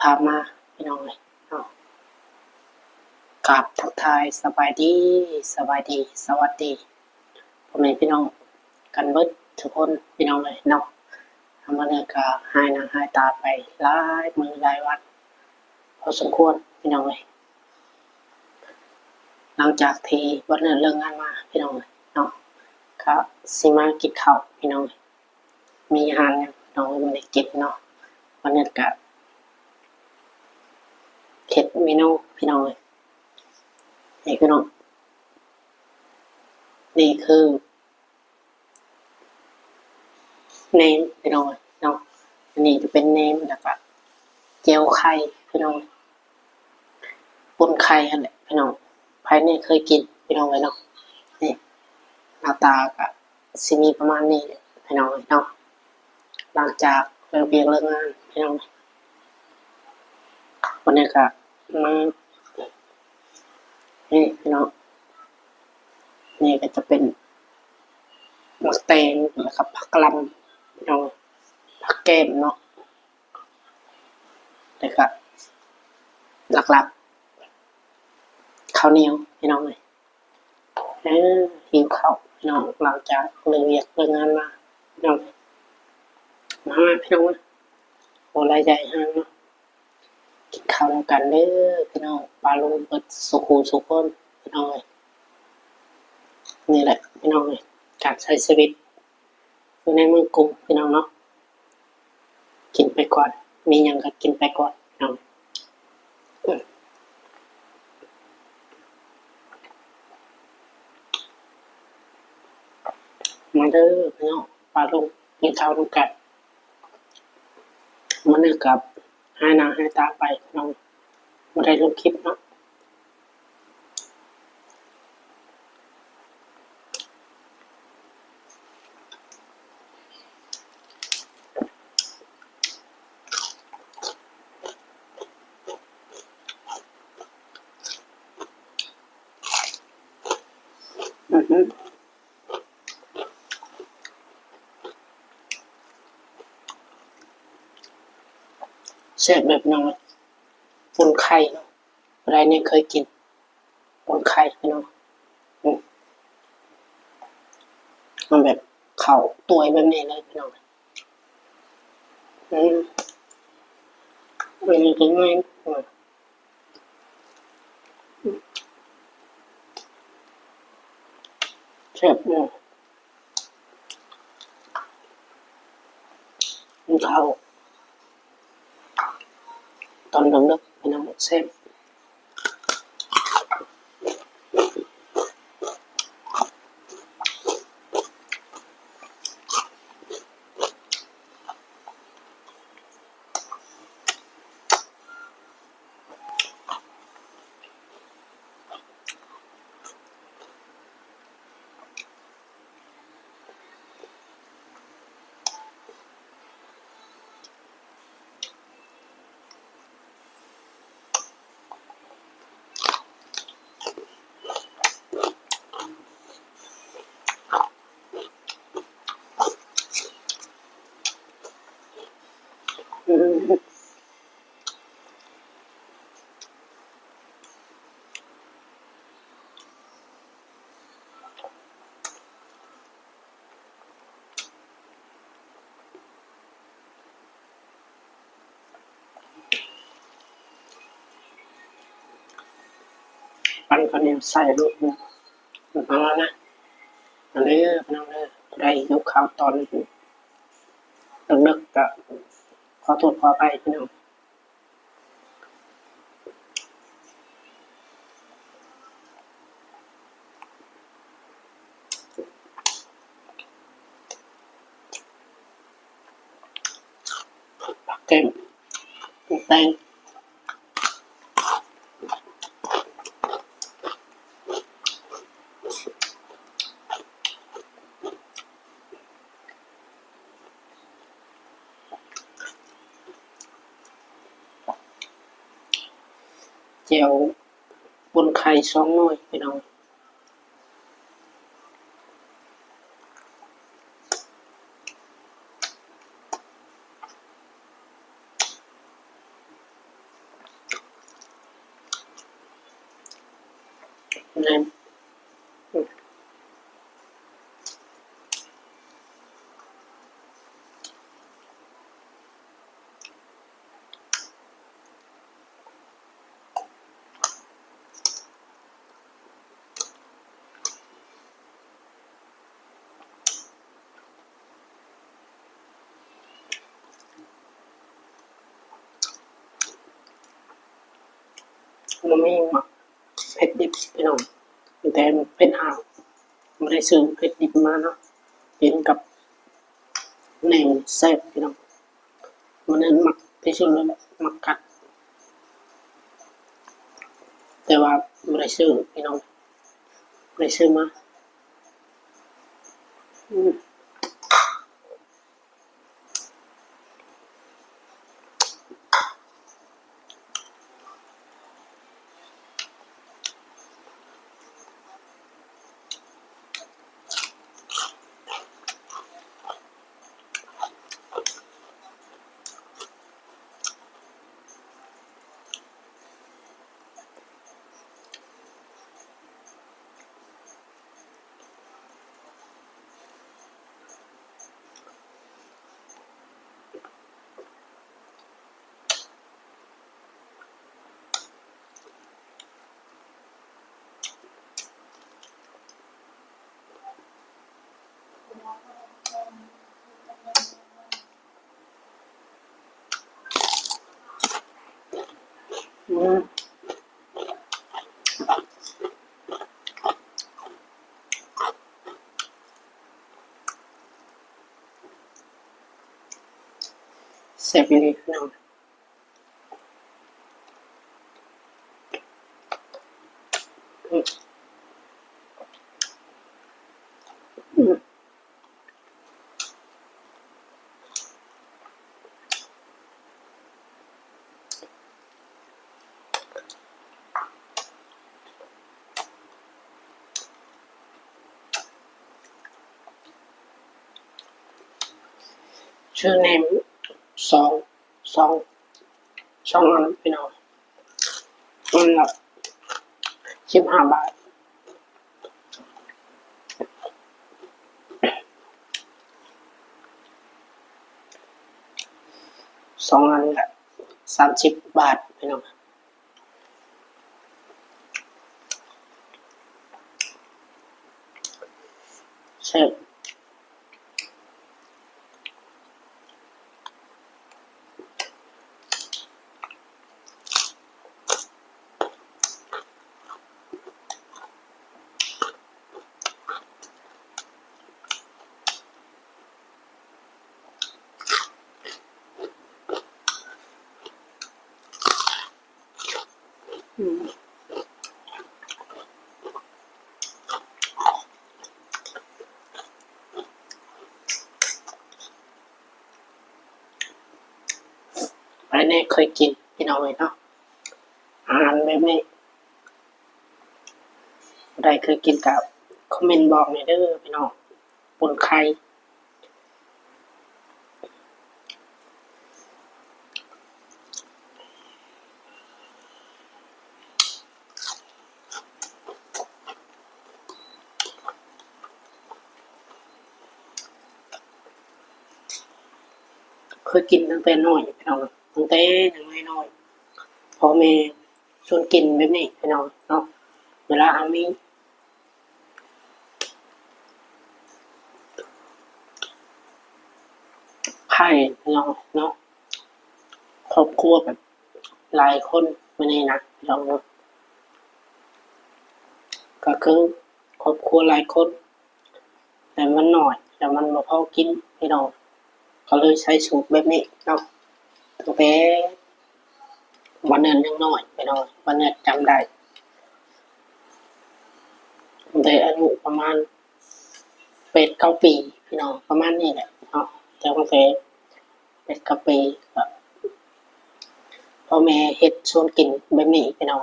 ພາມາພີ່ນ້ອງເອີຍເນາະ. ກາບທັກທາຍສະບາຍດີ ສະບາຍດີ ສະຫວັດດີ ພໍ່ແມ່ພີ່ນ້ອງກັນເບິດທຸກຄົນພີ່ນ້ອງເອີຍເນາະ. ມື້ນີ້ກະຫາຍໜ້າຫາຍຕາໄປຫຼາຍມື້ຫຼາຍວັນພໍສົມຄວນພີ່ນ້ອງເອີຍ. ຫຼັງຈາກທີ່ວັນນີ້ເລີກງານມາພີ່ນ້ອງເອີຍເນາະ ກະຊິມາກິນເຂົ້າພີ່ນ້ອງເອີຍ. ມີອາຫານຫຍັງພີ່ນ້ອງເອີຍ ບໍ່ໄດ້ກິນເນາະ. ວັນນີ້ກະເຮັດເມນູພີ່ນ້ອງເອີຍ. ນີ້ພີ່ນ້ອງ ນີ້ຄື ແໜມພີ່ນ້ອງເອີຍເນາະ. ອັນນີ້ຈະເປັນແໜມ ແລ້ວກະແຈ່ວໄຂ່ພີ່ນ້ອງ ປົ່ນໄຂ່ຫັ້ນແຫຼະພີ່ນ້ອງ. ໃຜແນ່ເຄີຍກິນພີ່ນ້ອງເອີຍເນາະ. ນີ້ໜ້າຕາກະຊິມີປະມານນີ້ແຫຼະພີ່ນ້ອງເອີຍເນາະ. ຫຼັງຈາກເລີກວຽກເລີກງານພີ່ນ້ອງ ວັນນີ້ກະມາ ນີ້ພີ່ນ້ອງ ນີ້ກະຈະເປັນໝາກແຕງ ແລ້ວກະຜັກກະຫຼ່ຳພີ່ນ້ອງ ຜັກແກ້ມເນາະ. ແລ້ວກະຫຼັກໆ ເຂົ້າໜຽວພີ່ນ້ອງເອີຍ. ເອີ ຫິວເຂົ້າພີ່ນ້ອງ ຫຼັງຈາກເລີກວຽກເລີກງານມາພີ່ນ້ອງ. ມາ ມາພີ່ນ້ອງ ບໍ່ຫຼາຍໃຫຍ່ຫ່າງເນາະ ກິນເຂົ້ານຳກັນເດີພີ່ນ້ອງ ປ້າລຸງເບິດສູ່ຄູ່ສູ່ຄົນພີ່ນ້ອງເອີຍ. ນີ້ແຫຼະພີ່ນ້ອງເອີຍ ການໃຊ້ຊີວິດຢູ່ໃນເມືອງກຸງພີ່ນ້ອງເນາະ. ກິນໄປກ່ອນ ມີຫຍັງກະກິນໄປກ່ອນເນາະ. ມາເດີພີ່ນ້ອງ ປ້າລຸງກິນເຂົ້ານຳກັນ. ມື້ນີ້ກະຫາຍໜ້າຫາຍຕາໄປພີ່ນ້ອງ ບໍ່ໄດ້ລົງຄລິບເນາະ. ອື ແຊບເລີຍພີ່ນ້ອງ ປົ່ນໄຂ່ເນາະ. ຜູ້ໃດແນ່ເຄີຍກິນ ປົ່ນໄຂ່ພີ່ນ້ອງ ອື ມັນແບບເຂົ້າຕົວຍແບບນີ້ເລີຍພີ່ນ້ອງ. ອື ອັນນີ້ກະງ່າຍ ອື ແຊບເນາະ. ກິນເຂົ້າຕອນເດິກໆ ພີ່ນ້ອງ ແຊບ. ປັ້ນເຂົ້າໜຽວໃສ່ລູກ ເອົາລະນະ ມາເດີພີ່ນ້ອງເດີ ຜູ້ໃດຫິວເຂົ້າຕອນເດິກໆ ກະຂໍໂທດຂໍອະໄພພີ່ນ້ອງ. ຜັກແກ້ມ ແຕງ ແຈ່ວປົ່ນໄຂ່ສອງໜ່ວຍພີ່ນ້ອງ. บ่มีหมักเผ็ดดิบพี่น้อง มีแต่เผ็ดอ้าว บ่ได้ซื้อเผ็ดดิบมาเนาะ กินกับแหนมแซ่บพี่น้อง มื้อนั้นมักที่สุดเลย มักกัด แต่ว่าบ่ได้ซื้อพี่น้อง บ่ได้ซื้อมา อืม อืม แซ่บอีหลีพี่น้อง อืม อืม ซื้อแหนมสอง สอง สองอันพี่น้อง อันละสิบห้าบาท สองอันละสามสิบบาทพี่น้อง แซ่บ อืม ไผแหน่เคยกิน พี่น้องเอ้ยเนาะ อาหารแบบนี้ ผู้ใดเคยกินก็คอมเมนต์บอกแหน่เด้อพี่น้อง ป่นไข่ เคยกินตั้งแต่น้อยพี่น้อง ตั้งแต่ยังน้อยๆ พ่อแม่ชวนกินแบบนี้พี่น้องเนาะ เวลาเฮามี ไข่เนาะ เนาะ ครอบครัวแบบหลายคนมื้อนี้นะ พี่น้องเนาะ ก็คือครอบครัวหลายคน แต่มันน้อย แล้วมันบ่พอกินพี่น้อง ก็เลยใช้สูตรแบบนี้เนาะ ตั้งแต่ บ่าเนินยังน้อยพี่น้อง บ่าเนินจำได้ ตั้งแต่อายุประมาณแปดเก้าปีพี่น้อง ประมาณนี้แหละเนาะ แต่ตั้งแต่แปดเก้าปีก็พ่อแม่เฮ็ดชวนกินแบบนี้พี่น้อง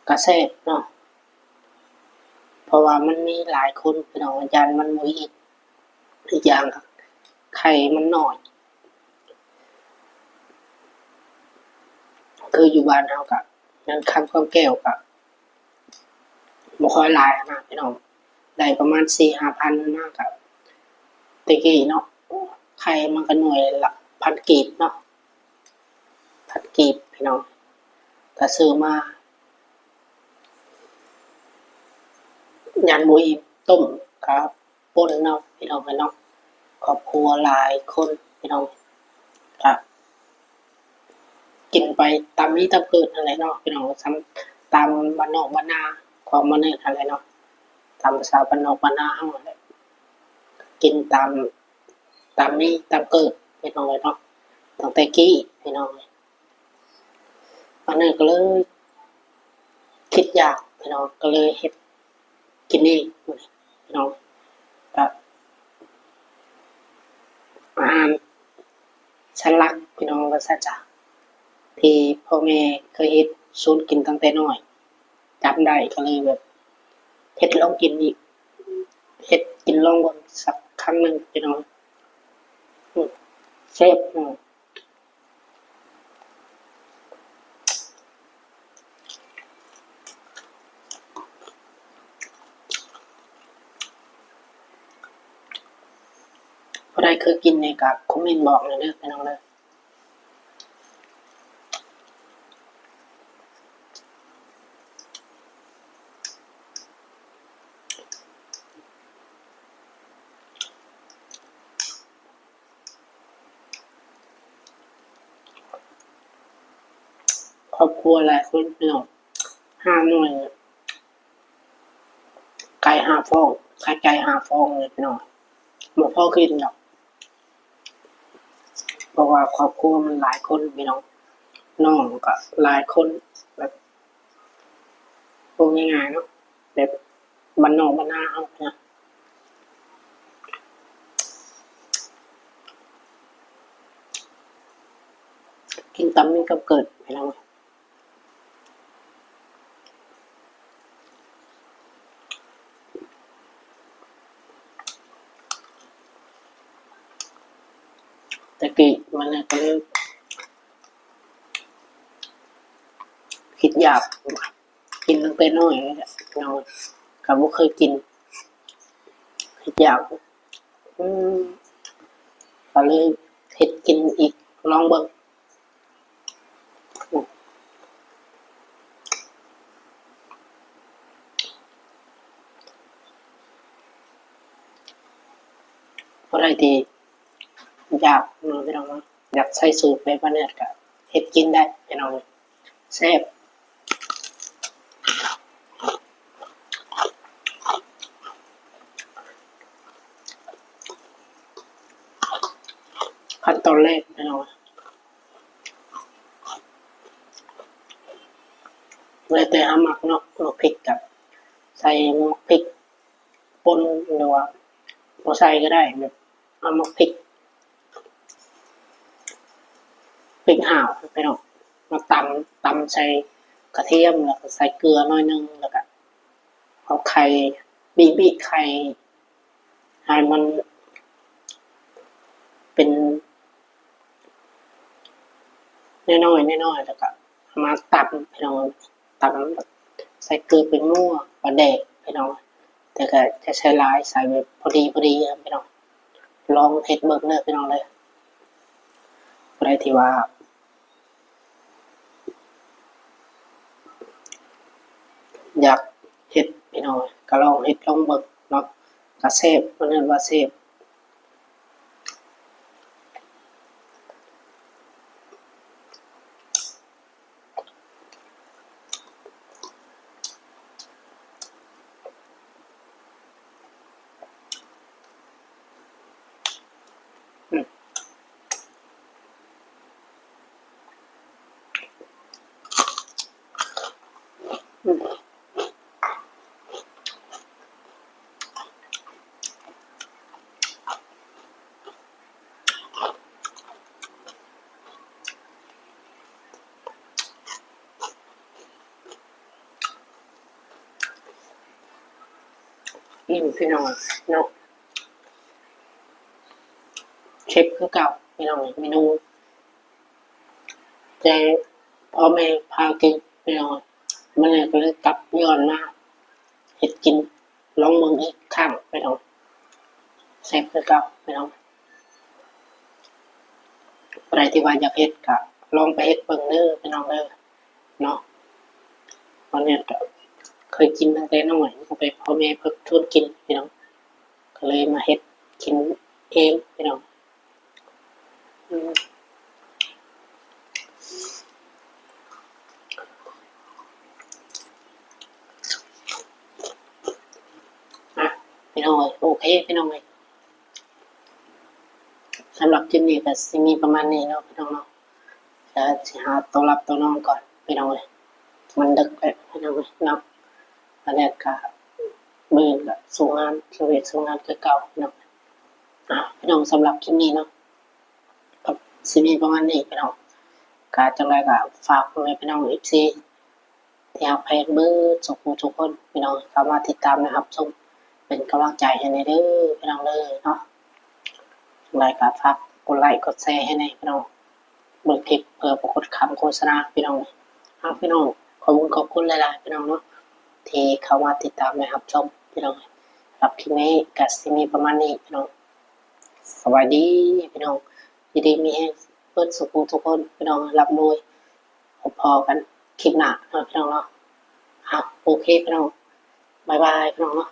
ก็แซ่บเนาะ เพราะว่ามันมีหลายคนพี่น้อง ย่านมันบ่อิ่ม อีกอย่างก็ไข่มันน้อย คืออยู่บ้านเฮาก็ เงินคำคำแก้วก็ ບໍ່ຄ່ອຍຫຼາຍນະພີ່ນ້ອງ ໄດ້ປະມານສີ່ຫ້າພັນນະ ກະແຕ່ກີ້ເນາະ ໄຂ່ມັນກະໜ່ວຍລະພັນກີບເນາະ ພັນກີບພີ່ນ້ອງ ກະຊື້ມາ ຢ້ານບໍ່ອີ່ມ ຕົ້ມກະ ປົນເນາະພີ່ນ້ອງເອີຍເນາະ ຄອບຄົວຫຼາຍຄົນພີ່ນ້ອງ ກະກິນໄປຕາມມີຕາມເກີດຫັ້ນແຫຼະເນາະພີ່ນ້ອງ ຕາມບ້ານນອກບ້ານນາຂອງມະນຸດຫັ້ນແຫຼະເນາະ ຕາມພາສາບ້ານນອກບ້ານນາເຮົາຫັ້ນແຫຼະ ກິນຕາມ ຕາມມີຕາມເກີດພີ່ນ້ອງເອີຍເນາະ ຕັ້ງແຕ່ກີ້ພີ່ນ້ອງ ອັນນັ້ນກໍເລີຍຄິດຢາກພີ່ນ້ອງ ກໍເລີຍເຮັດກິນເອງພີ່ນ້ອງ ກະອາຫານສັນຫຼັກພີ່ນ້ອງ ວ່າຊັ້ນຊະ ທີ່ພໍ່ແມ່ເຄີຍເຮັດສູດກິນຕັ້ງແຕ່ນ້ອຍ ຈຳໄດ້ ກໍເລີຍແບບເຮັດລອງກິນອີກ ເຮັດກິນລອງເບິ່ງສັກຄັ້ງໜຶ່ງພີ່ນ້ອງ ອືມ ແຊບພີ່ນ້ອງ. ຜູ້ໃດເຄີຍກິນນີ້ກໍຄອມເມັນບອກແດ່ເດີພີ່ນ້ອງເດີ. ຄອບຄົວຫຼາຍຄົນພີ່ນ້ອງ ຫ້າໜ່ວຍ ໄກ່ຫ້າຟອງ ໄຂ່ໄກ່ຫ້າຟອງເລີຍພີ່ນ້ອງ ບໍ່ພໍກິນດອກ ເພາະວ່າຄອບຄົວມັນຫຼາຍຄົນພີ່ນ້ອງ ນ້ອງກໍຫຼາຍຄົນ ແບບ ເວົ້າງ່າຍໆເນາະ ແບບບ້ານນອກບ້ານນາເຮົານະ ກິນຕາມມີຕາມເກີດພີ່ນ້ອງ. ແຕ່ກີ້ມັນກໍເລີຍຄິດຢາກກິນຕັ້ງແຕ່ນ້ອຍເລີຍພີ່ນ້ອງ ກໍບໍ່ເຄີຍກິນ ຄິດຢາກ ອືມ ກໍເລີຍເຮັດກິນອີກ ລອງເບິ່ງ. ຜູ້ໃດທີ່ຢາກເນາະພີ່ນ້ອງເນາະ ຢາກໃຊ້ສູດແບບບ້ານນາກະເຮັດກິນໄດ້ພີ່ນ້ອງ ແຊບ. ຂັ້ນຕອນແລກພີ່ນ້ອງ ແລ້ວແຕ່ເຮົາມັກເນາະ ໝາກພິກກະໃສ່ໝາກພິກ ປົ່ນ ຫຼືວ່າບໍ່ໃສ່ກໍໄດ້ ແບບເອົາໝາກພິກ ພິກຫາວພີ່ນ້ອງ ມາຕຳ ຕຳໃສ່ກະທຽມ ແລ້ວກໍໃສ່ເກືອໜ້ອຍໜຶ່ງ ແລ້ວກໍເອົາໄຂ່ ບີບໆໄຂ່ໃຫ້ມັນເປັນ ນ້ອຍໆ ນ້ອຍໆ ແລ້ວກະເອົາມາຕຳພີ່ນ້ອງ ຕຳໃສ່ເກືອ ແປ້ງນົວ ປາແດກພີ່ນ້ອງ ແຕ່ກະຈະໃສ່ຫຼາຍ ໃສ່ແບບພໍດີໆ ພີ່ນ້ອງ ລອງເຮັດເບິ່ງເດີພີ່ນ້ອງເດີ ຜູ້ໃດທີ່ວ່າ ຢາກເຮັດພີ່ນ້ອງ ກໍລອງເຮັດລອງເບິ່ງເນາະ ກໍແຊບ ເພິ່ນເອີ້ນວ່າແຊບ. ອີ່ມພີ່ນ້ອງເນາະ ເຊັບຄືເກົ່າພີ່ນ້ອງ ເມນູ ແຕ່ພໍ່ແມ່ພາກິນພີ່ນ້ອງ ມື້ນີ້ກໍເລີຍກັບຍ້ອນມາ ຮັດກິນລອງເບິ່ງອີກຄັ້ງພີ່ນ້ອງ ແຊບຄືເກົ່າພີ່ນ້ອງ. ຜູ້ໃດທີ່ວ່າຢາກເຮັດກະລອງໄປເຮັດເບິ່ງເດີພີ່ນ້ອງເດີເນາະ. ອັນນີ້ກະເຄີຍກິນຕັ້ງແຕ່ນ້ອຍ ບໍ່ໄດ້ພໍ່ແມ່ເພິ່ນຊວນກິນພີ່ນ້ອງ ກໍເລີຍມາເຮັດກິນເອງພີ່ນ້ອງ. ອືມ ອ່ະ ພີ່ນ້ອງເອີຍ ໂອເຄພີ່ນ້ອງເອີຍ ສຳລັບຄລິບນີ້ກໍຊິມີປະມານນີ້ເນາະພີ່ນ້ອງເນາະ. ແລ້ວຊິຫາໂຕຫຼັບໂຕນອນກ່ອນພີ່ນ້ອງເອີຍ ມັນດຶກແລ້ວພີ່ນ້ອງເອີຍເນາະ. ອັນນີ້ກະມື້ອື່ນກະສູ້ງານ ເຮັດວຽກສູ້ງານຄືເກົ່າພີ່ນ້ອງ. ອ່າ ພີ່ນ້ອງ ສຳລັບຄລິບນີ້ເນາະ ກໍຊິມີປະມານນີ້ພີ່ນ້ອງ. ກະຈັ່ງໃດກະຝາກພໍ່ແມ່ພີ່ນ້ອງເອັຟຊີ ທີ່ຮັກແພງເບິດທຸກຜູ້ທຸກຄົນພີ່ນ້ອງ ເຂົ້າມາຕິດຕາມ ແລະ ຮັບຊົມ ເປັນກຳລັງໃຈໃຫ້ແດ່ເດີພີ່ນ້ອງເດີເນາະ. ຈັ່ງໃດກໍຝາກກົດໄລກົດແຊໃຫ້ແດ່ພີ່ນ້ອງ ເບິ່ງຄລິບເພື່ອບໍ່ກົດຄຳໂຄສະນາພີ່ນ້ອງ. ອ່າ ພີ່ນ້ອງ ຂອບຄຸນຂອບຄຸນຫຼາຍໆພີ່ນ້ອງເນາະ ທີ່ເຂົ້າມາຕິດຕາມ ແລະ ຮັບຊົມພີ່ນ້ອງ. ສຳລັບຄລິບນີ້ກໍຊິມີປະມານນີ້ພີ່ນ້ອງ. ສະບາຍດີພີ່ນ້ອງ ຢູ່ດີມີແຮງເບິດສູ່ຜູ້ທຸກຄົນພີ່ນ້ອງ ຮ່ຳລວຍ. ພົບພໍ້ກັນຄລິບໜ້າເນາະພີ່ນ້ອງເນາະ. ອ່າ ໂອເຄພີ່ນ້ອງ ບາຍບາຍພີ່ນ້ອງເນາະ.